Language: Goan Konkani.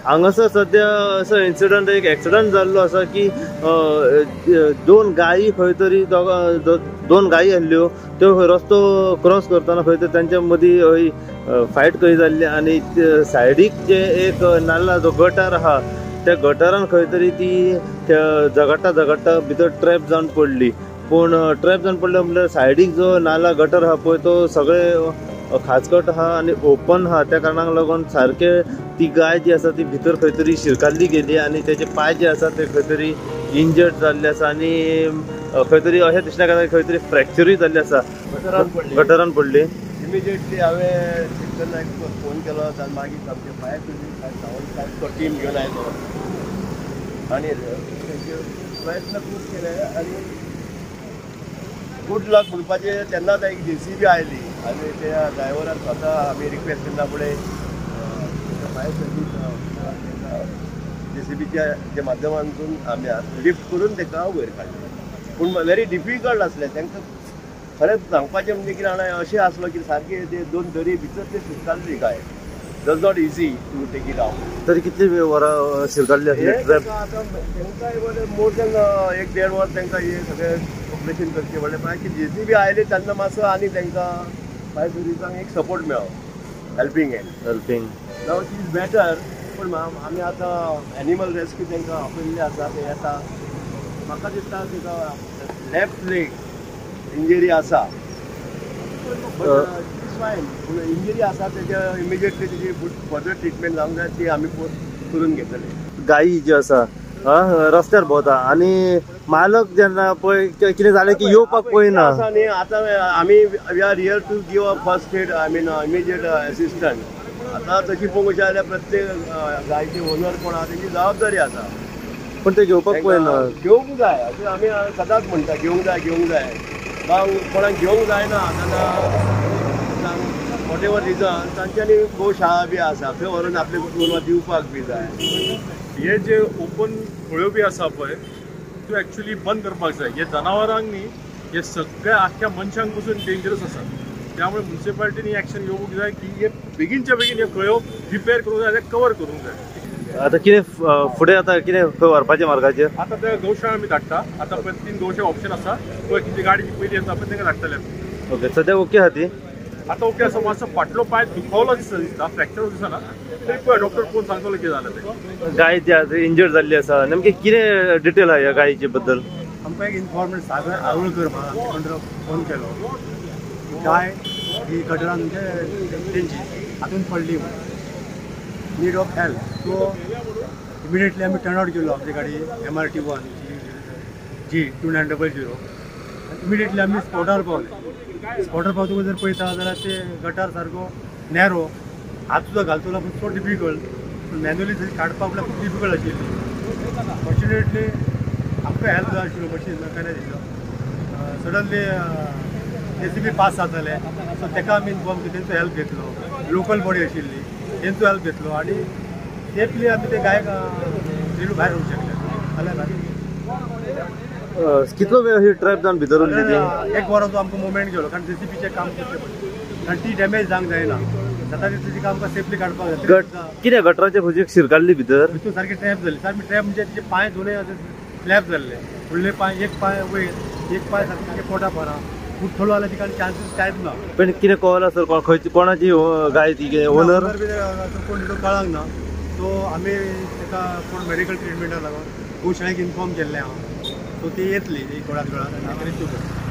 हांगासर सद्या असो इन्सिडंट एक एक्सिडंट जाल्लो आसा की दोन गायी खंय तरी दोन गायी आसल्यो त्यो रस्तो क्रॉस करतना खंय तरी तांच्या मदीं फायट खंय जाल्ली आनी सायडीक जे एक नाल्ला जो गटार आहा त्या गटारान खंय तरी ती झगडटा झगडटा भितर ट्रॅप जावन पडली. पूण ट्रॅप जावन पडले म्हणल्यार सायडीक जो नाला गटर आहा पळय तो सगळे खाजकट आहा आनी ओपन आहा, त्या कारणाक लागून सारके ती गाय जी आसा ती भितर खंय तरी शिरकाल्ली गेली आनी तेजे पांय जे आसा ते खंय तरी इंजर्ड जाल्ले आसा आनी खंय तरी अशें दिसना कारण खंय तरी फ्रॅक्चरूय जाल्ले आसा, गटरान पडली. इमिजिएटली हांवें शिक्षण नायक फोन केलो आनी मागीर आमचे फायर सर्वीस सावंत साहेब तो टीम घेवन आयलो आनी तेंचे प्रयत्न खूब केले आनी गुड लक म्हणपाचें तेन्नाच एक JCB आयली आनी त्या ड्रायव्हरान स्वता आमी रिक्वेस्ट करना फुडें फायर सर्वीस JCBच्या माध्यमांतून आमी लिफ्ट करून ताका वयर काडलें. पूण व्हेरी डिफिकल्ट आसलें तांकां खरेंच सांगपाचें म्हणजे कितें जाणा अशें आसलो की सारकें ते दोन दरी भितर ते शिरकाल्ली गाय. Does not easy to take it out. तरी कितली वरां शिरकाल्ली आसली? आतां तांकां मोर दॅन 1-1.5 वर तांकां हे सगळें ऑपरेशन करचें पडलें. मागीर JCB आयले तेन्ना मातसो आनी तांकां फायर सर्विसांक एक सपोर्ट मेळ्ळो, helping hand. Helping now it is better. पूण आमी आतां एनिमल रेस्क्यू तांकां आपयल्लें आसा, ते येता. म्हाका दिसता ताका लेफ्ट लेग इंजरी आसा, बट is fine. पूण इंजरी आसा तेजे इमिजिएटली तेजी फर्दर ट्रिटमेंट जावंक जाय, ती आमी करून घेतले. गायी ज्यो आसा रस्त्यार भोंवता आनी मालक जेन्ना पळय कितें जालें की येवपाक पळयना. आसा न्ही आतां आमी we are here to give a first aid, I mean immediate assistant. आतां तशी पळोवंक वचत जाल्यार प्रत्येक गायचे ओनर कोण आसा तेंची जबाबदारी आसा, पूण ते घेवपाक पळयना. घेवंक जाय अशें आमी सदांच म्हणटा, घेवंक जाय घेवंक जाय. कोणाक घेवंक जायना तेन्ना what ever reason तांच्यांनी गोशाळा बी आसा थंय व्हरून आपले गोरवां दिवपाक बी जाय. हे जे ओपन खळ्यो बी आसा पळय त्यो एक्चुली बंद करपाक जाय. हे जनावरांक न्ही, हे सगळ्या आख्ख्या मनशांक पसून डेंजरस आसा. त्यामुळे म्युनिसिपालिटीनी एक्शन घेवंक जाय की हे बेगीनच्या बेगीन हे खळ्यो रिपेर करूंक जाय, कवर करूंक जाय. आतां कितें फुडें आतां कितें खंय व्हरपाचें मार्गाचेर? आतां त्या गोशाळा आमी धाडटा. आतां पळय 3 गोशाळा ऑप्शन आसा पळय, कितें गाडी पयली येता पळय तांकां धाडटले. ओके, सद्या ओके आहा ती? आतां ओके आसा. मातसो फाटलो पांय दुखवलो दिसता, फ्रॅक्चर दिसना तरी पळय डॉक्टर कोण सांगतलो कितें जालें तें. गाय जी आसा इंजर्ड जाल्ली आसा, नेमकें कितें डिटेल आहा ह्या गायचे बद्दल? आमकां एक इन्फॉर्मेशन सागर आरुळकर म्हणून फोन केलो, गाय ही गटरान म्हणजे तेंची हातून पडली म्हणून need of help. So immediately आमी टर्न आवट केलो आमची गाडी MRT 1 G 2900. Immediately आमी स्पॉटार पावले. स्पॉटार पावतकूच जर पळयता जाल्यार ते गटार सारको नॅरो, हात सुद्दां घालतलो पूण सो डिफिकल्ट. पूण मॅन्युअली थंय काडपाक म्हळ्यार खूब डिफिकल्ट आशिल्ली. फॉर्च्युनेटली आमकां हेल्प जाय आशिल्लो machine mechanical. Suddenly JCB pass जाताले, सो ताका आमी इन्फॉर्म केलें, तेंचो हेल्प घेतलो. लोकल बॉडी आशिल्ली तेंचो हेल्प घेतलो आनी सेफली आमी ते गायक रेल्वे भायर व्हरूंक शकले. जाल्यार कितलो वेळ ही ट्रॅप जावन भितर उरली ती? 1 वराचो आमकां मुवमेंट गेलो, कारण JCBचें काम करचें पडलें, कारण ती डॅमेज जावंक जायना. जाता तितलें तिका आमकां सेफली काडपाक जाय. कितें गटराचे हुजीक शिरकाल्ली भितर? भितर सारकी ट्रॅप जाली, सारकी ट्रॅप म्हणजे तिचे पांय दोनूय अशे स्लॅप जाल्ले, फुडले पांय एक पांय वयर एक पांय सारके पोटा परा उठलो जाल्यार तिका चान्सीस कांयच ना. पण कितें कळ्ळां सर खंयची कोणाची गाय ती? ओनर बी कोण तितू कळांक ना. सो आमी ताका कोण मेडिकल ट्रिटमेंटाक लागून गोशाळेक इन्फॉर्म केल्लें आहा. सो ती येतली थोड्याच वेळान आनी रेस्क्यू करतली.